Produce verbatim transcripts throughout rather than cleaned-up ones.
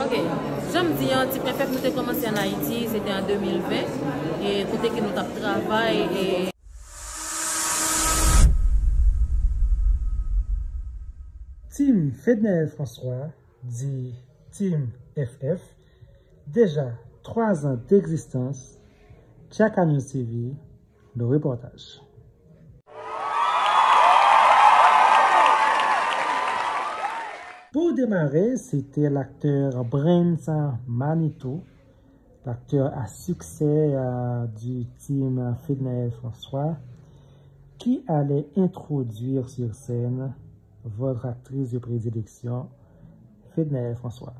Ok. Jan m di an, Team F F nou te kòmanse ann Ayiti, se te an de mil ven, e kote ke nou t ap travay, e Team Fednaelle François, di Team F F, deja twa zan d'egzistans, Tchaka News T V, le reportage. Pou demare, se te laktè Brens Manitou, l'acteur à succès, euh, du team Fednaelle François, qui allait introduire sur scène votre actrice de prédilection, Fednaelle François.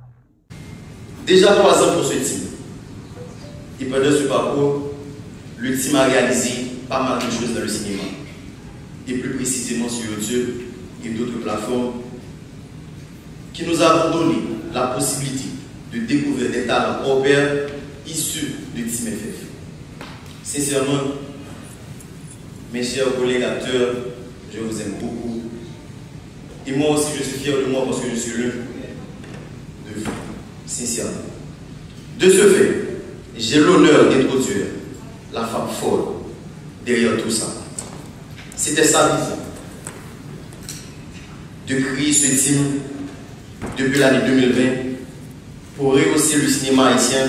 Déjà trois ans pour ce team. Et pendant ce parcours, le team a réalisé pas mal de choses dans le cinéma, et plus précisément sur YouTube et d'autres plateformes, qui nous avons donné la possibilité de découvrir des talents hors pair issus de Team F F. Sincèrement, mes chers collègues acteurs, je vous aime beaucoup. Et moi aussi, je suis fier de moi parce que je suis l'un de vous, sincèrement. De ce fait, j'ai l'honneur d'introduire la femme folle derrière tout ça. C'était sa vision de créer ce team depuis l'année deux mille vingt pour rehausser le cinéma haïtien.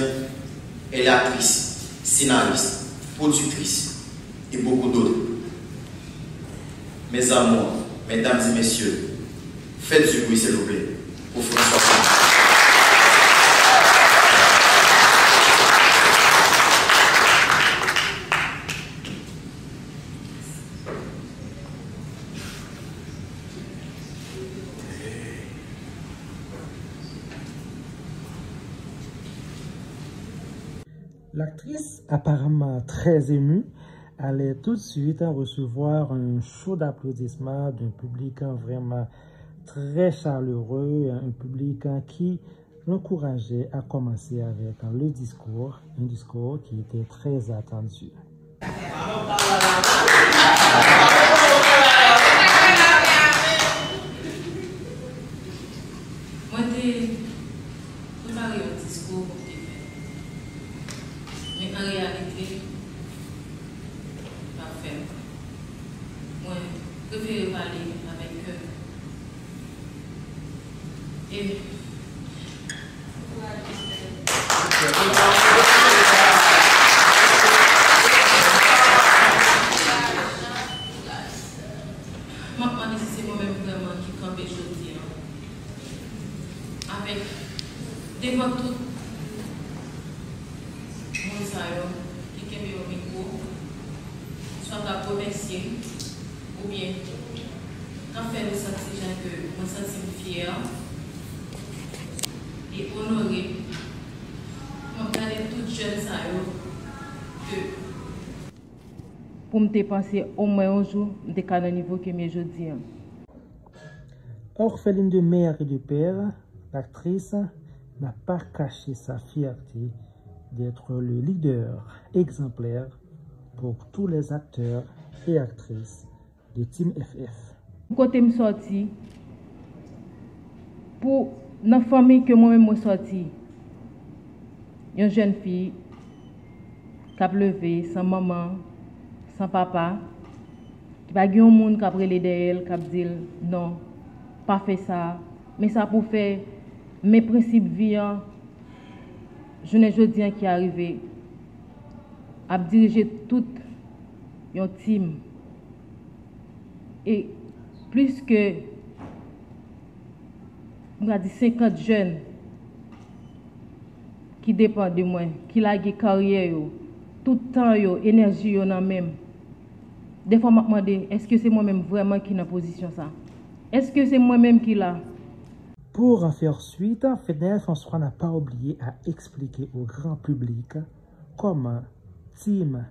Elle est actrice, scénariste, productrice et beaucoup d'autres. Mes amours, mesdames et messieurs, faites du bruit, s'il vous plaît, pour François Fillon. L'actrice, apparemment très émue, allait tout de suite recevoir un chaud applaudissement d'un public vraiment très chaleureux, un public qui l'encourageait à commencer avec le discours, un discours qui était très attendu. Mwen te prepare yon diskou pou m te fè, men an reyalite, m p ap fè l. Mwen prefere pale avèk kè m. E m ap mande si se mwen menm vrèman ki kanpe jodi a avèk, devan tout moun sa yo ki kenbe yon mikwo, swa k ap remèsye m, oubyen k ap fè nou santi jan ke mwen santi m fyè e onore. M ap gade tout jèn sa yo ke pou m te panse omwen yon jou m te ka nan nivo ke m ye jodi a. Orpheline de mère et de père, l'actrice n'a pas caché sa fierté d'être le leader exemplaire pour tous les acteurs et actrices de Team F F. Kote m sòti, pou nan fanmi ke mwen menm mwen sòti, yon jèn fi k ap leve san manman, san papa, ki pa gen yon moun k ap rele dèyè l, k ap di l, "Non, pa fè sa." Men sa pou fè, men prensip vi an, jounen jodi an ki arive, ap dirije tout yon team. E plis ke, m ka di, senkant jèn ki depann de mwen, ki lage karyè yo, tout tan yo, enèji yo nan men m. Defwa m ap mande, èske se mwen menm vrèman ki nan pozisyon sa? Èske se mwen menm ki la? Pour en faire suite, Fednaelle François n'a pas oublié à expliquer au grand public comment Team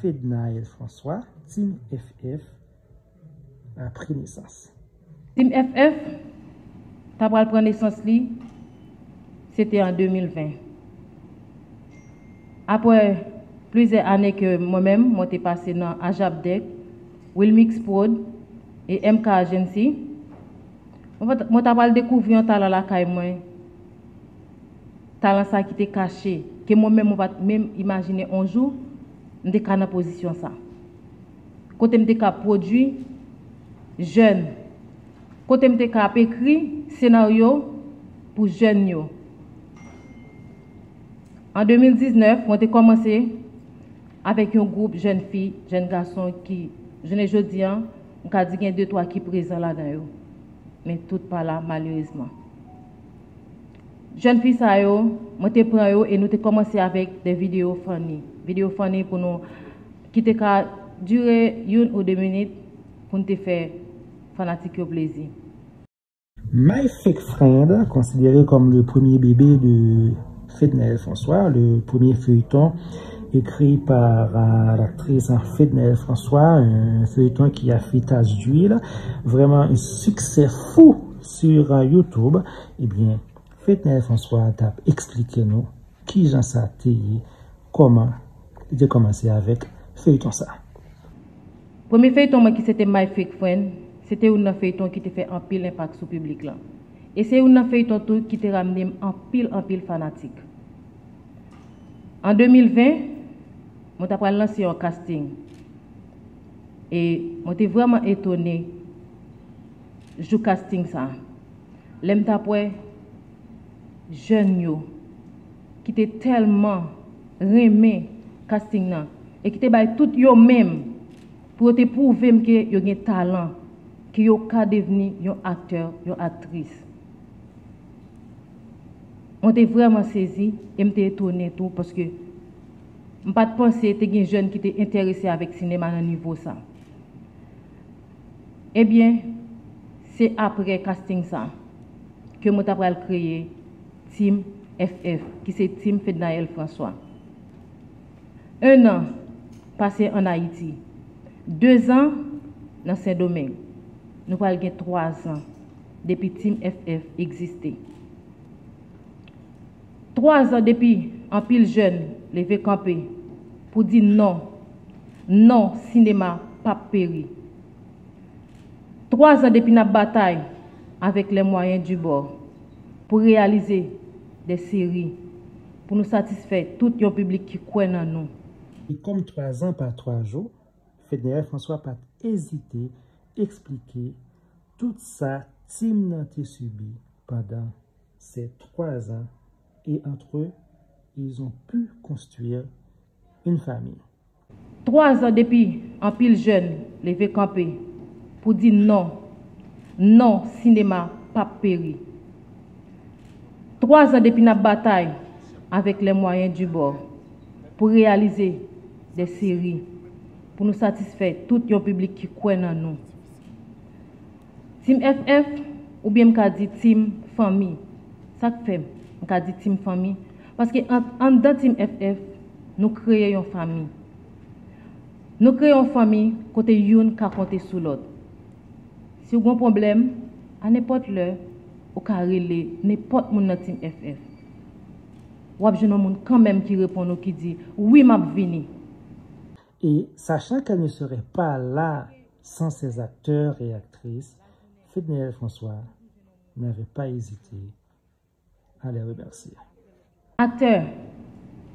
Fednaelle François, Team F F, a pris naissance. Team F F ta pral pran nesans li, se te an de mil ven. Apre plizyè ane ke mwen menm, mwen te pase nan Ajapdec, Wilmix Prod e M K Agency, mwen, mwen ta pral dekouvri yon talan lakay mwen Talan sa ki te kache, ke mwen menm mwen pa t menm imajine yon jou m te ka nan pozisyon sa. Kote m te ka pwodui jèn, kote m te ka ap ekri senaryo pou jèn yo. An de mil diznèf, mwen te kòmanse avèk yon gwoup jèn fi, jèn gason ki, jounen jodi a, m ka di gen de twa ki prezan ladan yo. Men tout pa la, malerezman. Jèn fi sa yo, mwen te pran yo e nou te kòmanse avèk de videyo funny. Videyo funny pou nou, ki te ka dire youn ou de minit pou n te fè fanatik yo plezi. My Fake Friend, considéré comme le premier bébé de Fednaelle François, le premier feuilleton écrit par euh, l'actrice Fednaelle François, un feuilleton qui a fait tache d'huile, vraiment un succès fou sur euh, YouTube. Eh bien, Fednaelle François t'a expliqué nous qui j'en sa koman li te kòmanse avèk feyton sa. Premye feyton mwen ki se te My Fake Friend, se te youn nan feyton ki te fè anpil enpak sou piblik lan. E se youn nan feyton tou ki te ramne m anpil anpil fanatik. An de mil ven, mwen ta pral lanse yon casting. E mwen te vrèman etone jou casting sa. Lè m t ap wè jèn yo ki te tèlman renmen casting nan e ki te bay tout yo menm pou yo te pwouve m ke yo gen talan, ke yo ka devni yon aktè, yon aktris. Mwen te vrèman sezi e m te etone tou paske m pa t panse te gen jèn ki te enterese avèk sinema nan nivo sa. Ebyen, se apre casting sa ke mwen ta pral kreye Team F F, ki se Team Fednaelle François. En an pase ann Ayiti, de zan nan Sendomeng. Nou pral gen twa zan depi Team F F egziste. Twa zan depi anpil jèn leve kanpe pou di non, non, sinema p ap peri. Twa zan depi n ap batay avèk les moyens du bord pou reyalize de seri pou nou satisfè tout yon piblik ki kwè nan nou. E kòm twa zan pa twa jou, Fednaelle François pa t ezite eksplike tout sa Team nan te sibi pandan ces trois ans et entre eux, ils ont pu construire une famille. Twa zan depi anpil jèn leve kanpe pou di non, non, sinema p ap peri. Twa zan depi n ap batay avèk les moyens du bord pou reyalize de seri pou nou satisfè tout yon piblik ki kwè nan nou. Team F F, oubyen m ka di Team Fanmi. Sa k fè m ka di Team Fanmi? Paske anndan Team F F, nou kreye yon fanmi. Nou kreye yon fanmi kote youn ka konte sou lòt. Si w gen yon pwoblèm, a nenpòt lè, ou ka rele nenpòt moun nan Team F F. W ap jwenn yon moun kanmenm ki reponn ou, ki di, wi, m ap vini. Et sachant qu'elle ne serait pas là sans ses acteurs et actrices, Fednaelle François n'avait pas hésité à les remercier. Aktè,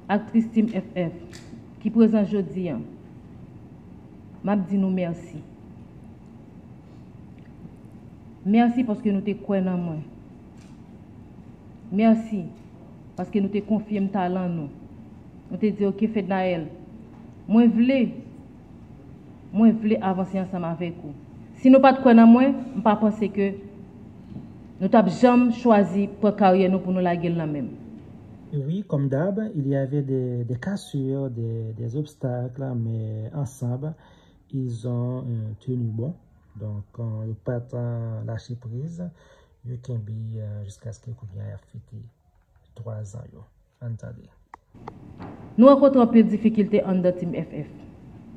aktris Team F F ki prezan jodi a, m ap di nou mèsi. Mèsi paske nou te kwè nan mwen. Mèsi paske nou te konfye m talan nou. Nou te di, oke, Fednaelle, mwen vle, mwen vle avanse ansanm avèk ou. Si nou pa t kwè nan mwen, m pa panse ke nou t ap janm chwazi pran karyè nou pou nou lage l nan men m. Et oui, comme d'hab, il y avait des, des cassures, des, des obstacles, mais ensemble, ils ont euh, tenu bon. Donk, euh, yo pa t euh, lache priz, yo kenbe euh, jiskaske kounye a y ap fete twa zan yo. Ann tande. Nou rankontre anpil difikilte anndan Team F F.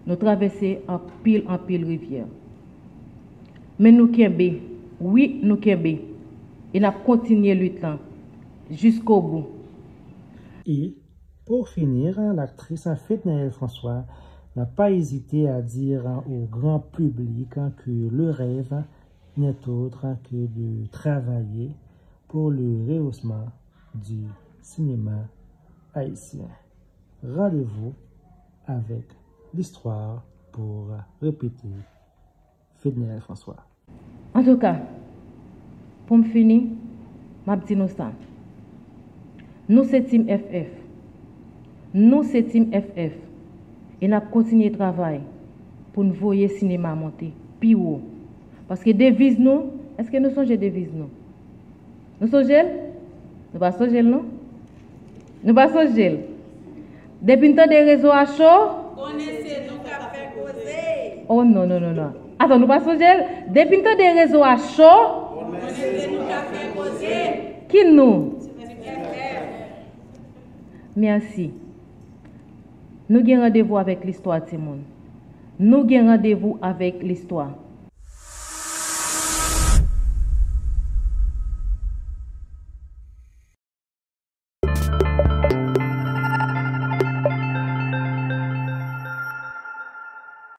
Nou travèse anpil, anpil rivyè. Men nou kenbe, wi, nou kenbe. E n ap kontinye lit lan jiskobou. Et pour finir, l'actrice Fednaelle François n'a pas hésité à dire au grand public que le rêve n'est autre que de travailler pour le rehaussement du sinema ayisyen. Randevou avèk listwa pou repete. Fednaelle François. Antouka, pou m fini, m ap di nou sa. Nou se Team F F. Nou se Team F F. E n ap kontinye travay pou n voye sinema monte pi wo. Paske deviz nou, èske nou sonje deviz nou? Nou sonje l? Nou pa sonje l, non? Nou pa sonje l? Depi n tande rezo a cho? Konnen se nou k ap fè koze. Oh, non, non, non, non. Atann, nou pa sonje l? Depi n tande rezo a cho? Konnen se nou k ap fè koze. Ki nou? Mèsi. Nou gen randevou avèk listwa, timoun. Nou gen randevou avèk listwa.